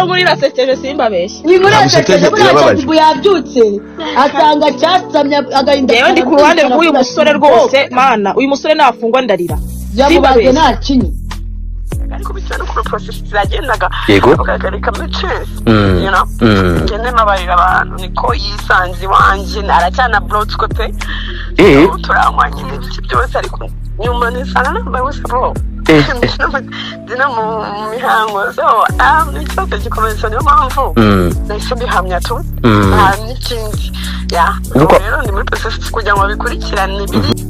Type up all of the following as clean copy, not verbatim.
Ino nkuru irasekeje, simbabeshye. Iyi nkuru Ntabwo irasekeje. isekeje, Buriya irababaje. Shaddyboo yabyutse asanga cyasamye agahinda. Njyewe ndi ku ruhande rw'uyu musore rwose. Mana, uyu musore nafungwa ndarira. Yamubaze Simbabeshye. nta kinyi. Ariko bitewe n'ukuntu process zagendaga, bakagarika muri chance, ngende mbabarira abantu, niko yisanze iwanjye, aracyana blotswe pe. Turanywa nyine ibiki byose, ariko nyuma nisanga nambaye ubusa, bro. Ndi no mu mihango, so ni ikibazo gikomeye. So niyo mpamvu nahise mbihamya tu, nta n'ikindi ya. Rero ndi muri process kugira ngo babikurikirane biri.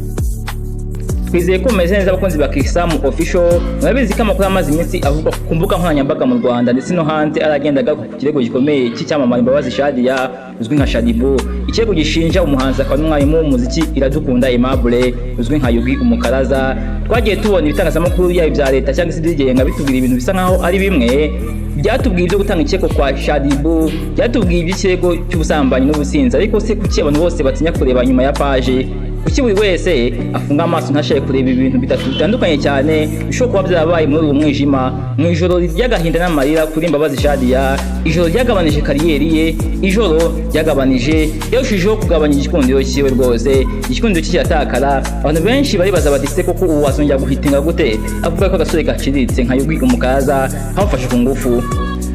Twizeye ko mumeze neza, abakunzi ba Kisamu Official. Murabizi ko amakuru amaze iminsi avugwa ku mbuga nkoranyambaga mu Rwanda ndetse no hanze aragenda agaruka ku kirego gikomeye cy'icyamamare Mbabazi Shadia uzwi nka Shaddyboo, ikirego gishinja umuhanzi akaba n'umwarimu w'umuziki Iradukunda Aimable uzwi nka Yugi Umukaraza. Twagiye tubona ibitangazamakuru, yaba ibya leta cyangwa se ibyigenga, bitubwira ibintu bisa nkaho ari bimwe. Byatubwiye ibyo gutanga ikirego kwa Shaddyboo, byatubwiye iby'ikirego cy'ubusambanyi n'ubusinzi. Ariko se kuki abantu bose batinya kureba nyuma ya paje? Kuki buri wese afunga amaso ntashake kureba ibintu bitatu bitandukanye cyane bishobora kuba byarabaye muri ubu mwijima, mu ijoro ry'agahinda n'amarira kuri Mbabazi Shadia, ijoro ryagabanije kariyeri ye, ijoro ryagabanije, yarushijeho kugabanya igikundiro cyiwe rwose, igikundiro cye kiratakara? Abantu benshi baribaza bati: "Se koko ubu wazongera guhitinga gute?" Avuga ko agasore gaciriritse nka Yugi Umukaraza kamufashe ku ngufu.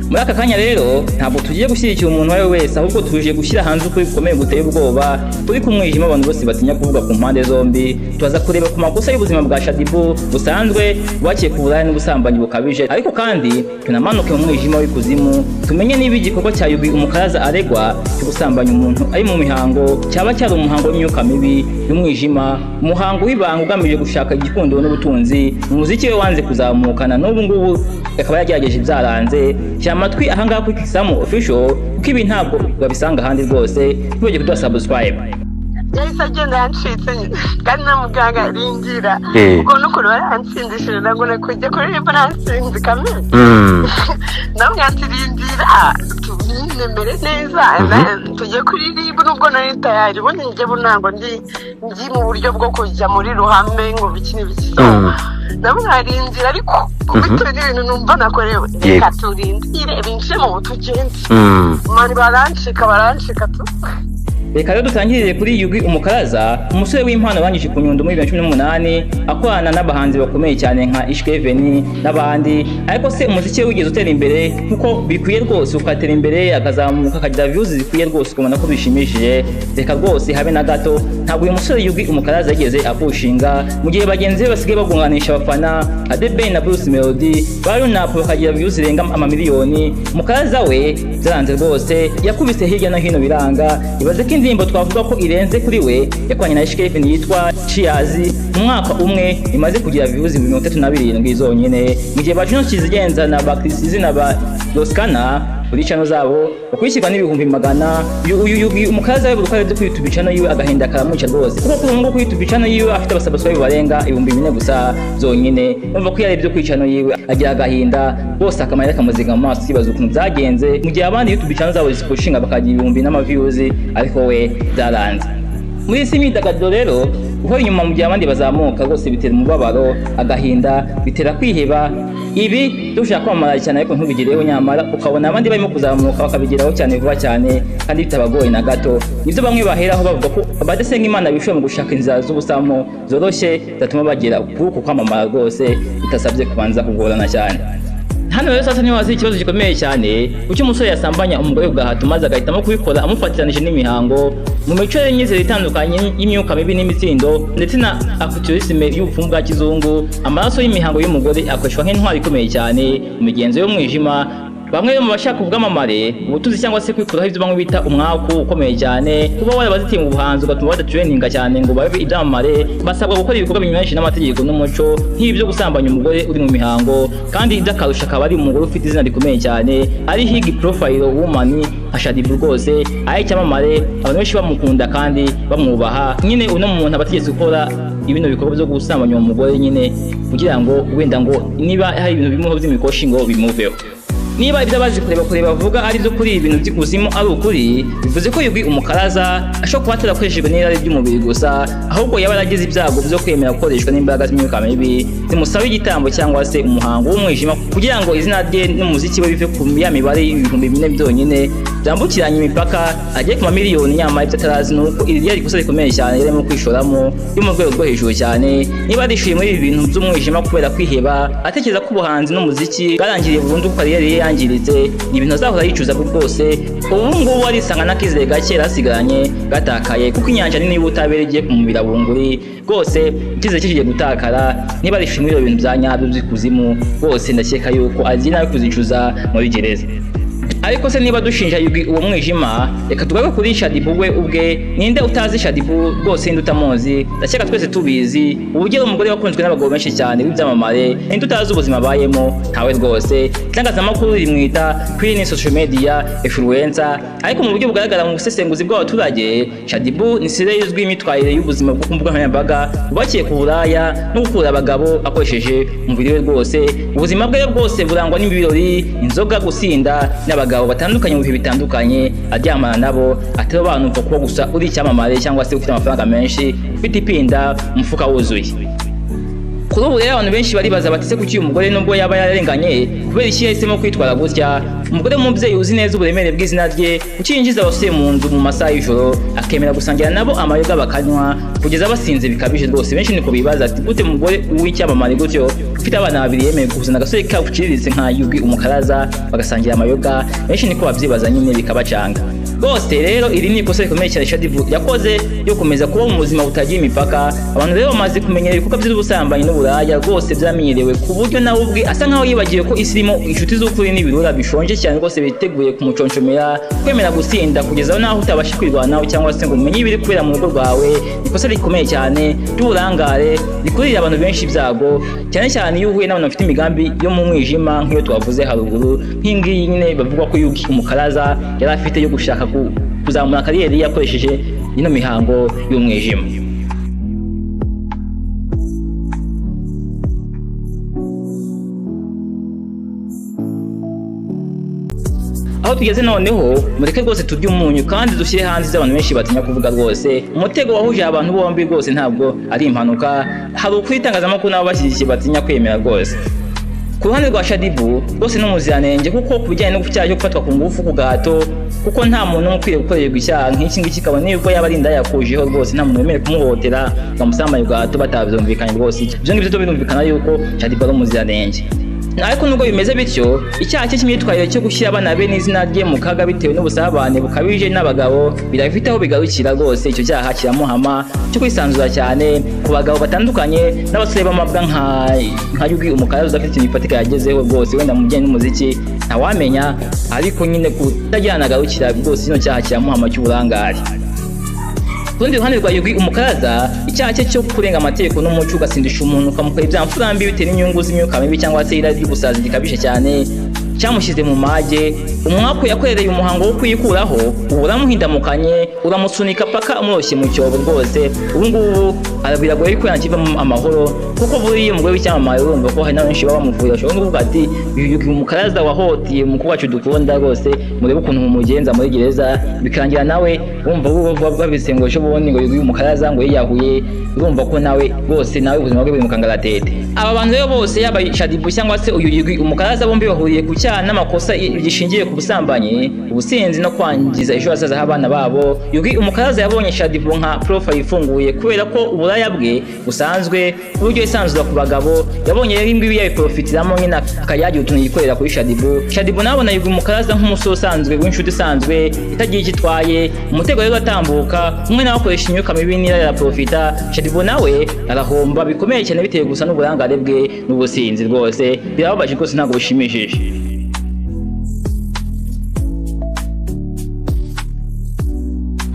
Muri aka kanya rero ntabwo tugiye gushyigikira umuntu uwo ari we wese, ahubwo tuje gushyira hanze ukuri gukomeye guteye ubwoba kuri ku mwijima abantu bose batinya kuvuga ku mpande zombi. Turaza kureba ku makosa y'ubuzima bwa Shaddyboo busanzwe bwakiye ku buraya n'ubusambanyi bukabije, ariko kandi tunamanuke mu mwijima w'ikuzimu tumenye niba igikorwa cya Yugi Umukaraza aregwa cyo gusambanya umuntu ari mu mihango cyaba cyari umuhango w'imyuka mibi y'umwijima, umuhango w'ibanga ugamije gushaka igikundiro n'ubutunzi. Umuziki we wanze kuzamukana n'ubu ngubu akaba yagerageje byaranze. Shyira amatwi ahangaha kuri Kisamu Official, kuko ibi ntabwo wabisanga ahandi rwose. Ntibagire kuduha subscribe. Yahise agenda yancitse nyine, kandi na muganga ringira ubwo n'ukuntu baransindishije, ntabwo kujya kuririmba nansinze kamere. Namwe ati: "Rindira tubinemere neza tujye kuririmba." Nubwo nari tayari, ubundi njye bu ntabwo ndi mu buryo bwo kujya muri ruhame ngo biki n'ibiki. So nabo nkarindira, ariko bitewe n'ibintu numva nakorewe, reka turindire binjire mu tugende mani, barancika, barancika tu. Reka rero dutangirire kuri Yugi Umukaraza, umusore w'impano warangije ku Nyundo muri 2018, akorana n'abahanzi bakomeye cyane nka Ishkeveni n'abandi. Ariko se umuziki we wigeze utera imbere nkuko bikwiye rwose, ukatera imbere akazamuka, akagira views zikwiye rwose, ukabona ko bishimishije? Reka rwose, habe na gato. Ntabwo uyu musore Yugi Umukaraza yigeze apushinga, mu gihe bagenzi be basigaye bagunganisha abafana nka The Ben na Bruce Melody, ba Runap, bakagira views zirenga amamiliyoni. Umukaraza we byaranze rwose, yakubise hirya no hino biranga. Ibaze ko indirimbo twavuga ko irenze kuri we yakoranye na Ishkevin yitwa Cheers, mu mwaka umwe imaze kugira views 37 zonyine, mu gihe ba Juno Kizigenza na ba Chris na ba Roskana kuri channel zabo bakwishyirwa n'ibihumbi magana. Uyu Yugi Umukaraza we buri uko arebye kuri YouTube channel yiwe agahinda karamwica rwose, kuko kuri ubu ngubu kuri YouTube channel yiwe afite abasubscribe barenga 4000 gusa zonyine. Umva ko iyo arebye kuri channel yiwe agira agahinda rwose, akamarira kamuziga mu maso, yibaza ukuntu byagenze mu gihe abandi YouTube channel zabo zipushinga bakagira ibihumbi n'amaviews, ariko we byaranze. Muri iyi si y'imyidagaduro rero, guhora inyuma mu gihe abandi bazamuka rwose bitera umubabaro, agahinda, bitera kwiheba. Ibi dushaka kwamamara cyane ariko ntubigereho, nyamara ukabona abandi barimo kuzamuka bakabigeraho cyane vuba cyane kandi bitabagoye na gato, nibyo bamwe baheraho bavuga ko abadasenga Imana bishoye mu gushaka inzira z'ubusamo zoroshye zatuma bagera kuri uku kwamamara rwose bitasabye kubanza kugorana cyane. Hano rero sasa niho haza ikibazo gikomeye cyane: kuki umusore yasambanya umugore ku gahato, maze agahitamo kubikora amufatiranije n'imihango? Mu mico y'imyizerere itandukanye y'imyuka mibi n'imitsindo ndetse na occultisme y'ubupfumu bwa kizungu, amaraso y'imihango y'umugore akoreshwa nk'intwari ikomeye cyane mu migenzo y'umwijima. Bamwe mu bashaka ubwamamare, ubutunzi cyangwa se kwikuraho ibyo bamwe bita umwaku ukomeye cyane, kuba warabazitiye mu buhanzi ugatuma badatrendinga cyane ngo babe ibyamamare, basabwa gukora ibikorwa binyuranyije n'amategeko n'umuco, nk'ibyo gusambanya umugore uri mu mihango, kandi iby'akarusho akaba ari umugore ufite izina rikomeye cyane, ari high profile woman nka Shaddyboo rwose, ari icyamamare, abantu benshi bamukunda kandi bamwubaha nyine. Uno muntu aba ategetse gukora ibino bikorwa byo gusambanya uwo mugore nyine, kugira ngo wenda ngo niba hari ibintu bimuho by'imikoshi ngo bimuveho. Niba ibyo abazi kureba kure bavuga ari byo kuri ibintu by'ikuzimu ari ukuri, bivuze ko Yugi Umukaraza ashobora kuba atarakoreshejwe n'irari ry'umubiri gusa, ahubwo yaba yaragize ibyago byo kwemera gukoreshwa n'imbaraga z'imyuka mibi zimusaba igitambo cyangwa se umuhango w'umwijima kugira ngo izina rye n'umuziki we bive ku ya mibare y'4,000 byonyine byambukiranya imipaka agiye ku mamiliyoni. Nyamara ibyo atarazi ni uko iri ryari ikosa rikomeye cyane yarimo kwishoramo yo mu rwego rwo hejuru cyane. Niba arishuye muri ibi bintu by'umwijima kubera kwiheba, atekereza ko ubuhanzi n'umuziki bwarangiriye burundu, ko kariyeri ye yangiritse, ni ibintu azahora yicuza rwose. Ubu ngubu arisanga n'akizere gake yarasigaranye gatakaye, kuko inyanja nini y'ubutabera igiye kumumira bunguri rwose. Icyizere cye kigiye gutakara niba arishuye muri ibyo bintu bya nyabyo by'ikuzimu rwose. Ndakeka yuko agiye nawe kuzicuza muri gereza. Ariko se niba dushinja Yugi uwo mwijima, reka tugaruke kuri Shadibu we ubwe. Ninde utazi Shadibu rwose? Ninde utamuzi? Ndakeka twese tubizi uburyo ari umugore wakunzwe n'abagabo benshi cyane b'ibyamamare. Ninde utazi ubuzima abayemo? Ntawe rwose. Itangazamakuru rimwita Queen social media influencer, ariko mu buryo bugaragara mu busesenguzi bw'abaturage, Shadibu ni sire izwi imyitwarire y'ubuzima bwo ku mbuga nkoranyambaga bubakiye ku buraya no gukura abagabo akoresheje umubiri we rwose. Ubuzima bwe bwose burangwa n'ibirori, inzoga, gusinda n'abagabo batandukanye mu bihe bitandukanye aryamana nabo, atarobanurwa kuba gusa uri icyamamare cyangwa se ufite amafaranga menshi, ufite ipinda, umufuka wuzuye. Kuri ubu rero abantu benshi baribaza bati: se kuki uyu mugore, nubwo yaba yararenganye, kubera iki yahisemo kwitwara gutya? Umugore w'umubyeyi uzi neza uburemere bw'izina rye, kuki yinjiza abasore mu nzu mu masaha y'ijoro, akemera gusangira nabo amayoga bakanywa kugeza basinze bikabije rwose? Benshi niko bibaza ati: gute umugore w'icyamamare gutyo ufite abana babiri yemeye kuzana agasore kabuciriritse nka Yugi Umukaraza bagasangira amayoga? Benshi niko babyibaza nyine bikabacanga rwose. Rero iri ni ikosa rikomeye cyane Shadibu yakoze yo gukomeza kuba mu buzima butagira imipaka. Abantu rero bamaze kumenyera ibikorwa by'ubusambanyi n'uburaya rwose, byamenyerewe ku buryo nawe ubwe asa nkaho yibagiwe ko isi irimo inshuti z'ukuri n'ibirura bishonje cyane rwose biteguye kumuconshomera. Kwemera gusinda kugeza naho utabasha kwirwanaho cyangwa se ngo umenye ibiri kubera mu rugo rwawe ni ikosa rikomeye cyane ry'uburangare rikurira abantu benshi ibyago, cyane cyane iyo uhuye n'abantu bafite imigambi yo mu mwijima nk'iyo twavuze haruguru, nk'ingiyi nyine bavuga ko Yugi Umukaraza yari afite yo gushaka kuzamura kariyeri yakoresheje ino mihango y'umwijima. Aho tugeze noneho, mureke rwose turye umunyu kandi dushyire hanze ibyo abantu benshi batinya kuvuga rwose. Umutego wahuje abantu bombi rwose ntabwo ari impanuka. Hari ukuri itangazamakuru nabo bashyigikiye batinya kwemera rwose. Ku ruhande rwa Shadibu rwose ni umuziranenge, kuko ku bijyanye no cyaha cyo gufatwa ku ngufu ku gahato, kuko nta muntu umwe ukwiriye gukorerwa icyaha nk'iki ngiki, kabone nibwo yaba ari indaya yakujeho rwose, nta muntu wemerewe kumuhohotera ngo amusamanye ku gahato batabyumvikanye rwose. Ibyo ngibyo birumvikana yuko Shadibu ari umuziranenge. Ariko nubwo bimeze bityo, icyaha cye cy'imyitwarire cyo gushyira abana be n'izina rye mu kaga bitewe n'ubusabane bukabije n'abagabo birafite aho bigarukira rwose. Icyo cyaha kiramuhama cyo kwisanzura cyane ku bagabo batandukanye n'abasore b'amabwa nka Yugi Umukaraza udafite ikintu gifatika yagezeho rwose, wenda mu bijyanye n'umuziki ntawamenya, ariko nyine kutagira agarukira rwose kino cyaha kiramuhama cy'uburangare. Ku rundi ruhande rwa Yugi Umukaraza, icyaha cye cyo kurenga amategeko n'umuco, ugasindisha umuntu ukamukora ibyaha mfurambi bitewe n'inyungu z'imyuka mibi cyangwa se irari ry'ubusazi gikabije cyane, cyamushyize mu mage. Umwaku yakorereye umuhango wo kuyikuraho ubu uramuhindamukanye, uramusunika paka umworoshye mu cyobo rwose. Ubu ngubu biragoye ko yanakivamo amahoro, kuko buriya umugore w'icyamamare urumva ko hari na benshi baba bamuvura, bashobora no kuvuga ati: uyu Umukaraza wahotiye umukobwa wacu dukunda rwose, murebe ukuntu mumugenza muri gereza. Bikarangira nawe wumva babise ngo ejo bundi ngo uyu Umukaraza ngo yiyahuye. Urumva ko nawe rwose nawe ubuzima bwe buri mu kangaratete. Aba bantu rero bose, yaba Shadibu cyangwa se uyu Yugi Umukaraza, bombi bahuriye ku cyaha n'amakosa gishingiye ku busambanyi, ubusinzi no kwangiza ejo hazaza h'abana babo. Yugi Umukaraza yabonye Shadibu nka profile ifunguye kubera ko uburaya bwe busanzwe, uburyo yisanzura ku bagabo. Yabonye rero imbibi yabiprofitiramo nyine akajya yagira utuntu yikorera kuri Shadibu. Shadibu nawe abona Yugi Umukaraza nk'umusore usanzwe w'inshuti isanzwe itagira icyo itwaye. Umutego rero atambuka, umwe nawe akoresha imyuka mibi n'irari araprofita, Shadibu nawe arahomba bikomeye cyane bitewe gusa n'uburangare bwe n'ubusinzi rwose. Birababaje rwose, ntabwo bishimishije.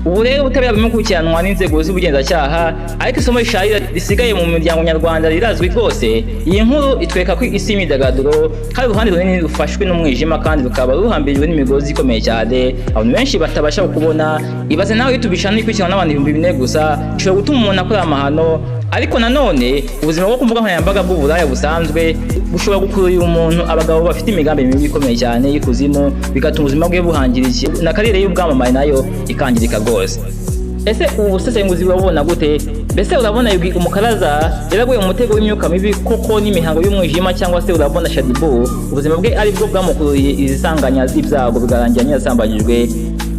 Ubu rero ubutabera burimo gukurikiranwa n'inzego z'ubugenzacyaha, ariko isomo risharira risigaye mu miryango nyarwanda rirazwi rwose. Iyi nkuru itwereka ko isi y'imyidagaduro hari uruhande runini rufashwe n'umwijima kandi rukaba ruhambirijwe n'imigozi ikomeye cyane abantu benshi batabasha kubona. Ibaze nawe, YouTube channel ikurikiranwa n'abantu 4000 gusa ishobora gutuma umuntu akora amahano. Ariko nanone ubuzima bwo ku mbuga nkoranyambaga bw'uburaya busanzwe Bushobora gukururira umuntu abagabo bafite imigambi mibi ikomeye cyane y'ikuzimu, bigatuma ubuzima bwe buhangirika na carrière y'ubwamamare nayo ikangirika rwose. Ese ubu busesenguzi urabubona gute? Mbese urabona Yugi Umukaraza yaraguye mu mutego w'imyuka mibi koko n'imihango y'umwijima, cyangwa se urabona Shaddyboo ubuzima bwe ari bwo bwamukururiye izi sanganya z'ibyago, bigarangira nyirasambanyijwe?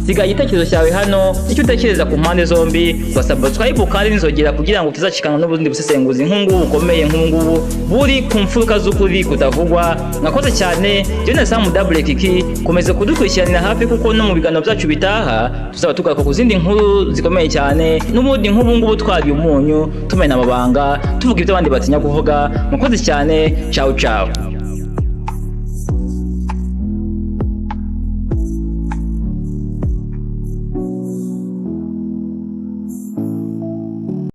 Siga igitekerezo cyawe hano, icyo utekereza ku mpande zombi. Wasubscribe kandi n'inzogera kugira ngo utazacikanwa n'ubundi busesenguzi nk'ubungubu bukomeye, nk'ubungubu buri ku mfuruka z'ukuri kutavugwa. Mwakoze cyane. Jene Samu Double Kiki, komeza kudukurikiranira hafi, kuko no mu biganiro byacu bitaha tuzaba tugaruka ku zindi nkuru zikomeye cyane n'ubundi nk'ubungubu, twariye umunyu, tumena amabanga, tuvuga ibyo abandi batinya kuvuga. Mwakoze cyane. Ciao ciao.